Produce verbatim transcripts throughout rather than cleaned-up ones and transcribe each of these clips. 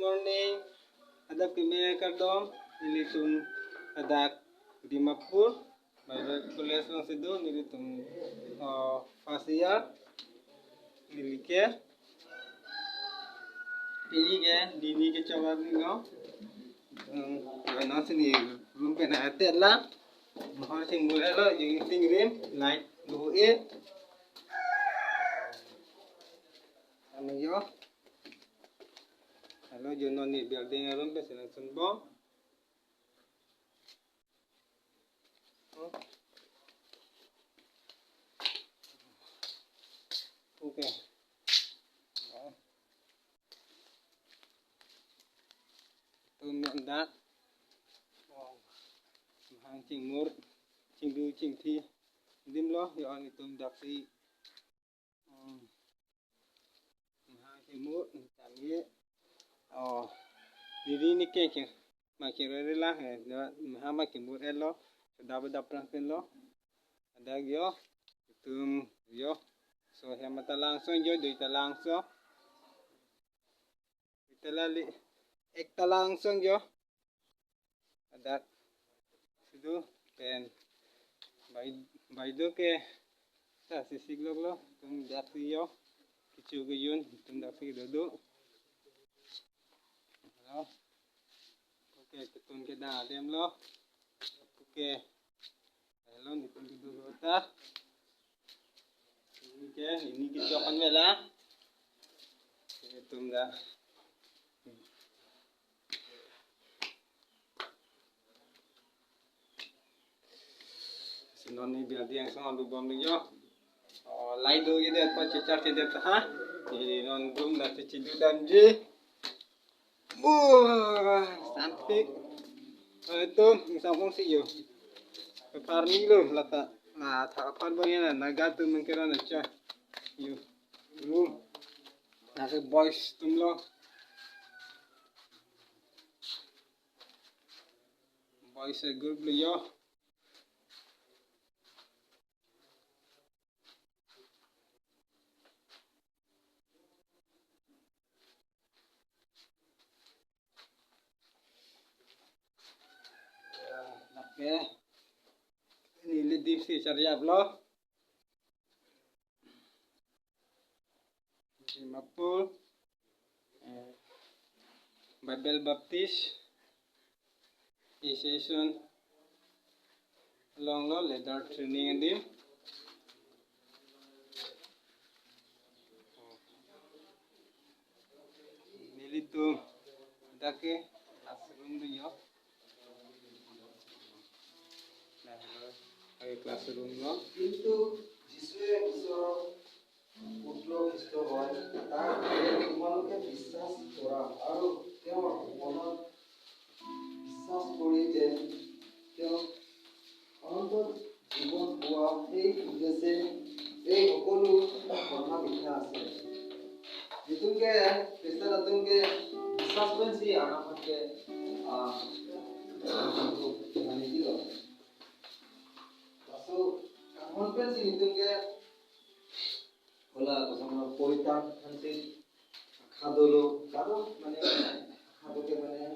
Morning, adap keme kardom, nelitum adak Dimapur Bible College alongsi do, nelitum, uh, first year, neli ke, neli ke, neli ke chawar ni no, um, no sini room pen atet la, mohor sing mulai lo, jing ting rim, light do e, ano yo. Halo, jo non ni building arum pen si nangsunbom. Okay. Itum men dak. Mahang chingmur, chingdu chingthi. Dim lo, yo itum daksi. Hmm. Mahang chingmur, tami. Oh. Neli ni ke ke. Makin rere la he. Mahang makin mur elo. Sudah bedap prang pen lo. Adak yo. Itum yo. So hem ta langsung yo, dui ta langsung. Ita lali. Ek ta langsung yo. Adak situ pen bai, bai do ke ta sisik lok lo, itum daksi yo, kecho kejun, itum daksi dodo. Lo. Okay, ketun kedang adem lo. Okay. Lo, itum kedo ta. Okay, neli kechok an mela. Itum da. Si non ni building angsong alubom ni yo. Oh, light do ye det, pa chichar che det ha. Neli non room na chichi du damji. Oh, santik. Oh, itum, ingsang pong si yo. Pepar ni lo, lata. Na, tha apar bang ya na, naga tu mengkira na cha. Yo. Room. Na ke boys atum lo. Boys a group lo yo. Okay. Neli dip si chariap lo. Dimapur, eh, Bible Baptist Association along lo leader training adim. Nelitum dak ke classroom do yo. Nah, lo, এই classroom lo. কিন্তু যীশুৱে ঈশ্বৰৰ পুত্ৰ খ্ৰীষ্ট হয়, তাক তোমালোকে বিশ্বাস কৰা আৰু তেওঁৰ মনত বিশ্বাস কৰি যেন তেওঁ অনন্ত জীৱন পোৱা, এই উদ্দেশ্যে এই সকলো কথা লিখা আছে। Itum ke, Khristan atum ke biswas pensi anak ke, ah, mane kilo. Laso, kahon pensi itum ke, hola, kosong lo, poritan pensi, khadolo, khado, mane, khado ke mane,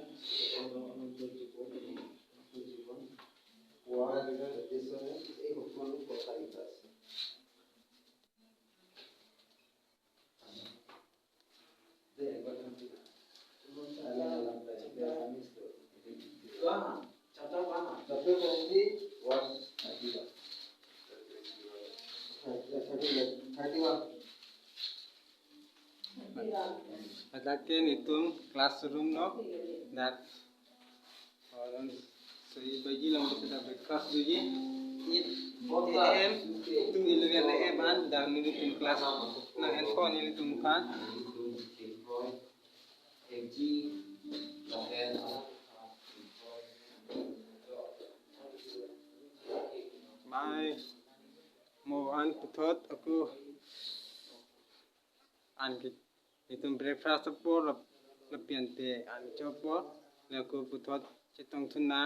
Ladak ke nelitum classroom lo, dak. Aron soi baji lang kita breakfast doji. Eight A M to eleven A M an dak nelitum class nang-enpo nelitum aphan. Mai mo an puthot ako an ke itum breakfast apor lap-, lapian te an chopor, lako puthot chetong thuna,